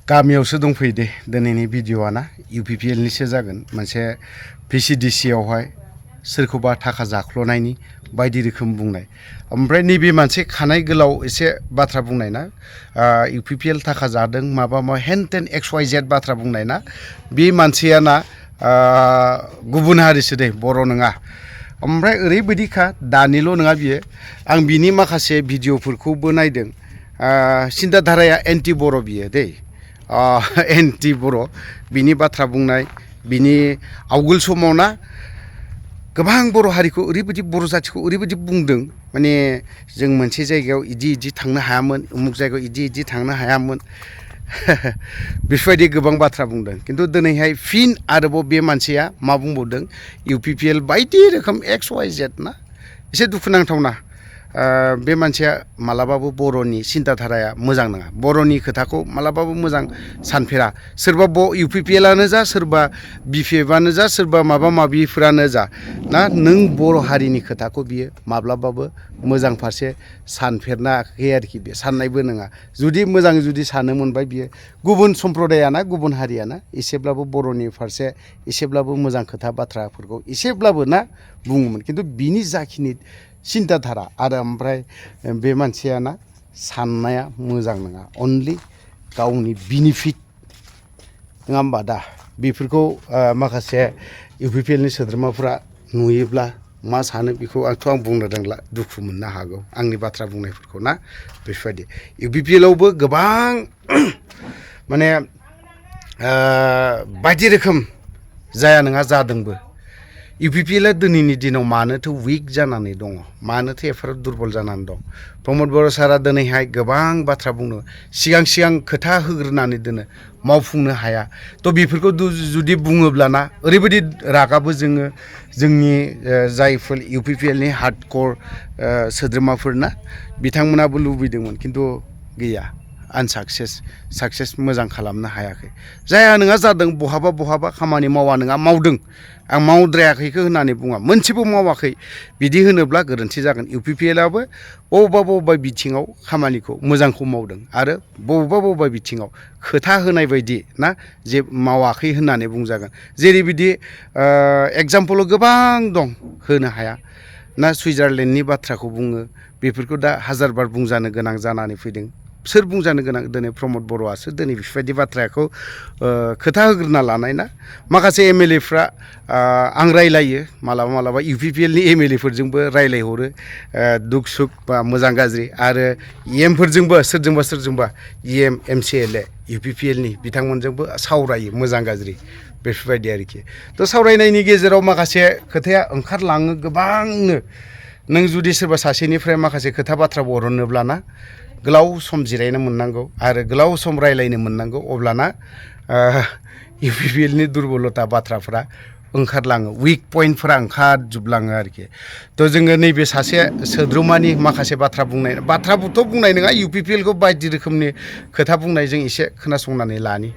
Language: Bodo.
गामियावसो दंफैयो दे दिनैनि भिडिअ'आ ना UPPL निसो जागोन मोनसे VCDC आवहाय सोरखौबा थाखा जाख्ल'नायनि बायदि रोखोम बुंनाय ओमफ्राय नैबे मोनसे खानाय गोलाव एसे बाथ्रा बुंनाय ना UPPL थाखा जादों माबा हेन XYZ बाथ्रा बुंनाय ना बे मानसिया ना गुबुन हारिसो दे बर' नङा ओमफ्राय ओरैबायदिखा दानिल' नङा बियो आं बिनि माखासे भिडिअ'फोरखौबो नायदों सिन्था धाराया एन्टि बर' बियो दे एन्टि बर' बिनि बाथ्रा बुंनाय बिनि आवगोल समाव ना गोबां बर' हारिखौ ओरैबायदि बर' जाथिखौ ओरैबायदि बुंदों माने जों मोनसे जायगायाव इदि थांनो हायामोन उमुक जायगायाव इदि थांनो हायामोन बेफोरबायदि गोबां बाथ्रा बुंदों खिन्थु दिनैहाय फिन आरोबाव बे मानसिया मा बुंबावदों UPPL बायदि रोखोम XYZ ना एसे दुखुनांथावना बे मानसिया मालाबाबो बर'नि सिन्था धाराया मोजां नङा बर'नि खोथाखौ मालाबाबो मोजां सानफेरा सोरबा UPPL आनो जा सोरबा BPF आनो जा सोरबा माबा माबिफोरानो जा ना नों बर' हारिनि खोथाखौ बियो माब्लाबाबो मोजां फारसे सानफेरनाखै आरोखि बे साननायबो नङा जुदि मोजां जुदि साननो मोनबाय बियो गुबुन सम्प्रदायाना गुबुन हारियाना एसेब्लाबो बर'नि फारसे एसेब्लाबो मोजां खोथा बाथ्राफोरखौ एसेब्लाबो ना बुङोमोन खिन्थु बिनि जाखिनि सिन्था धारा आरो ओमफ्राय बे मानसिया ना साननाया मोजां नङा अनलि गावनि बेनिफिट नङा होमबा दा बेफोरखौ माखासे UPPL नि सोद्रोमाफोरा नुयोब्ला मा सानो बेखौ आं बुंनो रोंला दुखु मोननो हागौ आंनि बाथ्रा बुंनायफोरखौ ना बेफोरबायदि UPPL आवबो गोबां माने बायदि रोखोम जाया नङा जादोंबो UPPL आ दिनैनि दिनाव मानोथो उइक जानानै दङ मानोथो एफाराब दुरबल जानानै दं प्रमद बर' सारा दिनैहाय गोबां बाथ्रा बुंनो सिगां खोथा होग्रोनानै दोनो मावफुंनो हाया थ' बेफोरखौ जुदि बुङोब्लाना ओरैबायदि रागाबो जोङो जोंनि जायफोर UPPL नि हार्डकर सोद्रोमाफोरना बिथांमोनाबो लुबैदोंमोन खिन्थु गैया साक्सेस मोजां खालामनो हायाखै जाया नङा जादों बहाबा खामानि मावा नङा मावदों आं मावद्रायाखैखौ होननानै बुङा मोनसेबो मावाखै बिदि होनोब्ला गोरोन्थि जागोन UPPL आबो बबेबा बिथिङाव खामानिखौ मोजांखौ मावदों आरो बबेबा बिथिङाव खोथा होनाय बायदि ना जे मावाखै होननानै बुंजागोन जेरैबायदि एगजामपोलाव गोबां दं होनो हाया ना सुइजारलेण्डनि बाथ्राखौ बुङो बेफोरखौ दा हाजारबार बुंजानो गोनां जानानै फैदों सोर बुंजानो गोनां दिनै प्रमद बर'आसो दिनै बेफोरबायदि बाथ्राखौ खोथा होग्रोना लानाय ना माखासे MLA फ्रा आं रायलायो मालाबा UPPL नि MLA फोरजोंबो रायलायहरो दुख सुख बा मोजां गाज्रि आरो फोरजोंबो सोरजोंबा MCLA UPPL नि बिथांमोनजोंबो सावरायो मोजां गाज्रि बेफोरबायदि आरोखि थ' सावरायनायनि गेजेराव माखासे खोथाया ओंखारलाङो गोबांनो नों जुदि सोरबा सासेनिफ्राय माखासे खोथा बाथ्रा बरननोब्लाना गोलाव सम जिरायनो मोननांगौ आरो गोलाव सम रायलायनो मोननांगौ अब्लाना UPPL नि दुरबलता बाथ्राफ्रा ओंखारलाङो उइक पइन्टफोरा ओंखारजोबलाङो आरोखि थ' जोङो नैबे सासे सोद्रोमानि माखासे बाथ्राबोथ' बुंनाय नङा UPPL खौ बायदि रोखोमनि खोथा बुंनाय जों एसे खोनासंनानै लानि